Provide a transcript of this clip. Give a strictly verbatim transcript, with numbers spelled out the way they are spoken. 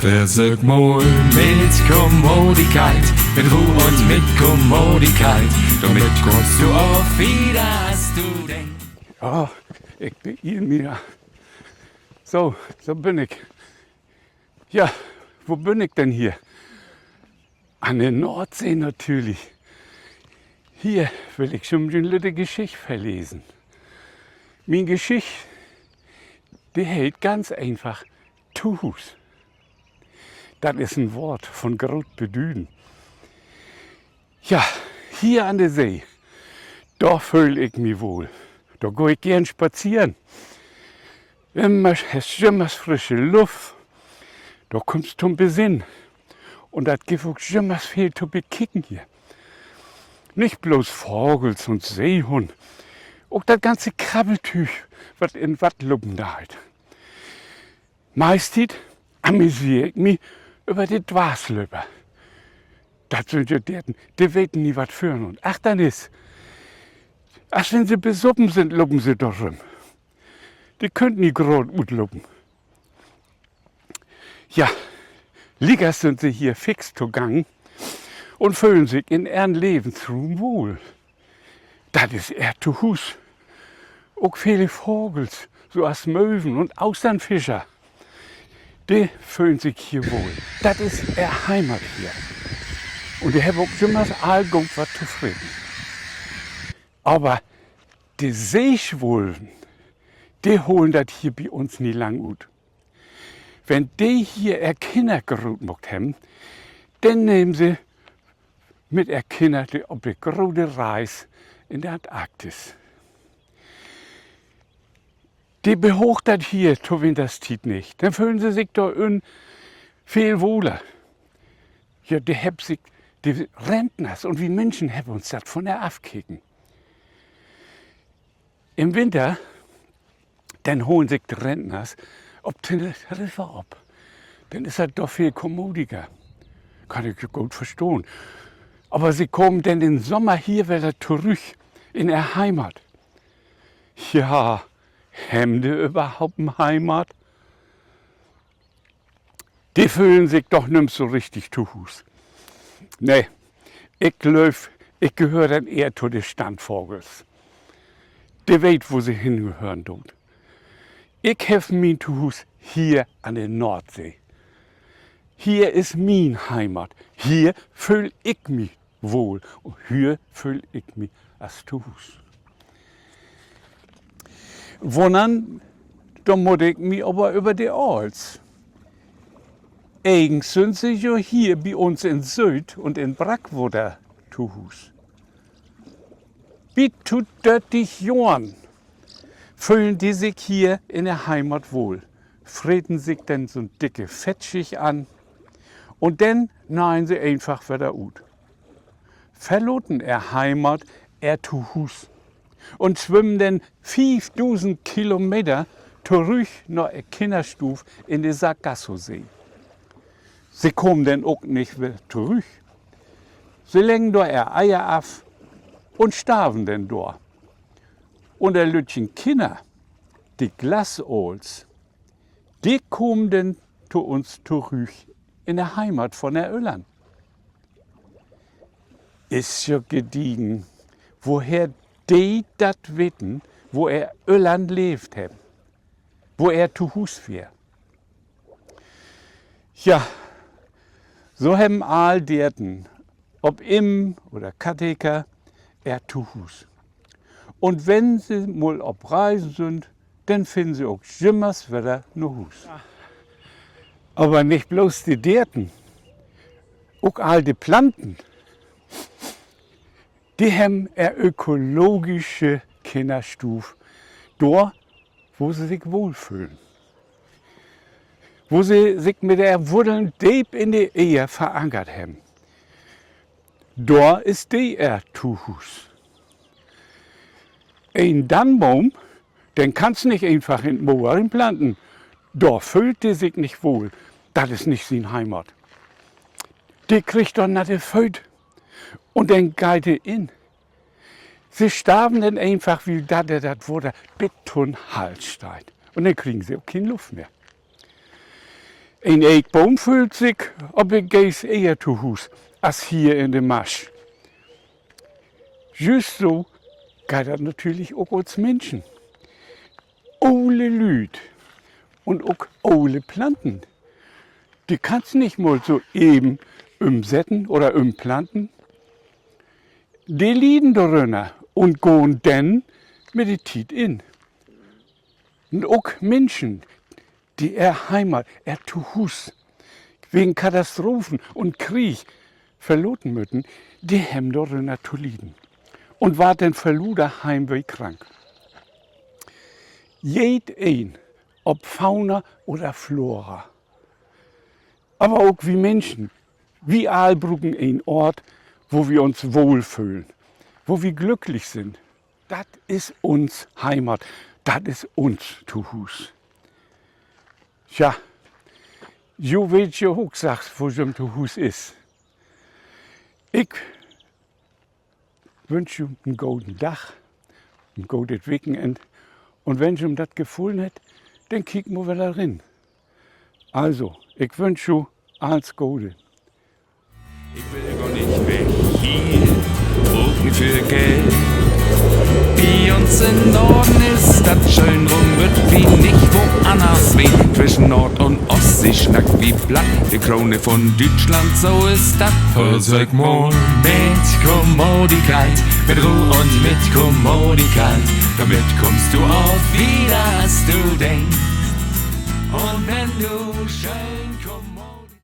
Versöök mal mit Kommodigkeit, mit Roh un mit Kommodigkeit, dormit kummst du ok wieder, as du denkst. Ah, ik beiel mi ja. So, so bün ik. Ja, wo bün ik denn hier? An de Noordsee natürlich. Hier will ik jüm en lütte Geschicht vörlesen. Mien Geschicht, de heet ganz eenfach Tohuus. Dat is en Woort von groot Bedüden. Ja, hier an de See, dor föhl ik mi wohl. Dor gah ik geern spazeren. Jümmers, hest jümmers frische Luft. Dor kummst to'n Besinnen. Un dat gifft ok jümmers veel to bekieken hier. Nich blots Vagels un Seehunn. Ok dat ganze Krabbeltüüg, wat in Watt lopen deit. Meisttiet amuseer ik mi över de Dwarslöper. Dat sünd ja Deerten, de weten nie, wat vörn un achtern is. As wenn se besopen sünd, lopen se dor rüm. De köönt nie graad utlopen. Ja, liekers sünd se hier fix togangen un föhlen sik in ehren Levensruum wohl. Dat is ehr Tohuus. Ok vele Vagels, so as Möwen un Austernfischer, de föhlen sik hier wohl. Dat is ehr Heimat hier. Un de hebbt ok jümmers all goot wat to freten. Aver de Seeschwulven, de holen dat hier bi uns nie lang ut. Wenn de hier ehr Kinner groot maakt hebben, denn nehmen se mit ehr Kinner de, op de grote Reis in de Antarktis. De behoogt dat hier to Winterstiet nich. Denn föhlen se sik dor ünner veel wohler. Ja, de hebbt sik, de Rentners un wi Minschen hebbt uns dat von ehr afkeken. In Winter, denn holen sik de Rentners op Teneriffa op. Denn is dat doch veel kommodiger. Kann ik ja goot verstahn. Aver se kamen denn in'n Sommer hier wedder torüch in ehr Heimat. Ja, hebben de överhaupt en Heimat? De föhlen sik doch nüms so richtig tohuus. Nee, ik glööv, ik gehöör denn ehr to de Standvagels. De weet, wo se hengehören doot. Ik heff mien Tohuus hier an de Noordsee. Hier is mien Heimat. Hier föhl ik mi wohl. Un hier föhl ik mi as tohuus. Wunnern, dor mutt ik mi aver över de Aals. Egens sünd se jo hier bi uns in Sööt un in Brackwater tohuus. Bit to dörtig Johren föhlen de sik hier in de Heimat wohl, freten sik denn so'n dicke Fettschicht an un denn neihen se eenfach wedder ut. Verlaten ehr Heimat, ehr Tohuus, un swimmen denn fiefdusend Kilometer torüch na ehr Kinnerstuuv in de Sargassosee. Se kamen denn ok nich wedder torüch. Se leggen dor ehr Eier af un starven denn dor. Un de lüttjen Kinner, de Glasaals, de kamen denn to uns torüch in de Heimat von ehr Öllern. Is ja gediegen, woher de dat weten, wo ehr Öllern leevt hebben, wo ehr Tohuus weer. Ja, so hebben all Deerten op Imm oder Katteker ehr Tohuus. Un wenn se mal op Reisen sünd, denn finnen se ok jümmers wedder na Huus. Aver nich blots de Deerten, ok all de Planten, de hebben ehr ökologische Kinnerstuuv, dor, wo se sik wohlföhlen, wo se sik mit ehr Wuddeln deep in de Eer verankert hebben. Dor is de ehr Tohuus. En Dannboom, den kannst nich eenfach in't Moor rinplanten. Dor föhlt de sik nich wohl. Dat is nich sien Heimat. De kriggt dor natte Fööt un denn geiht de in. Se starven denn eenfach, wiel dat, dat Water bit to'n Hals steiht. Un denn kriegen se ok keen Luft mehr. En Eekboom föhlt sik op de Geeseer to Huus as hier in de Masch. Jüst so geiht dat natürlich ok uns Minschen. Ole Lüüd un ok ole Planten, de kannst nich mal so even ümsetten oder ümplanten. De lieden dorünner un gahn denn mit de Tiet in. Un ok Minschen, de ehr Heimat, ehr Tohuus wegen Katastrophen un Krieg verlaten möten, de hebben dorünner to lieden un warrt denn vör luder Heimweh krank. Jedeen, op Fauna oder Flora, aver ok wi Minschen, wi all bruken en Oort, wo wi uns wohlföhlen, wo wi glücklich sünd. Dat is uns Heimat, dat is uns Tohuus. Tja, ji weet jo ok sachs, wo jüm Tohuus is. Ik wünsch ju en goden Dag, en godet Wekenenn. Un wenn jüm dat gefullen hett, denn kiekt mal wedder rin. Also, ik wünsch ju allens Gode. Ik will gor nich weg hier, ok nich för Geld. Bi uns in Norden is dat schöön, drum wüllt wi nich woanners ween. Twischen Noord- un Oostsee snackt wi Platt, de Krone vun Düütschland, so is dat. Versöök mal mit Kommodigkeit, mit Roh un mit Kommodigkeit, dormit kummst du ok wieder, as du denkst. Un wenn du schöön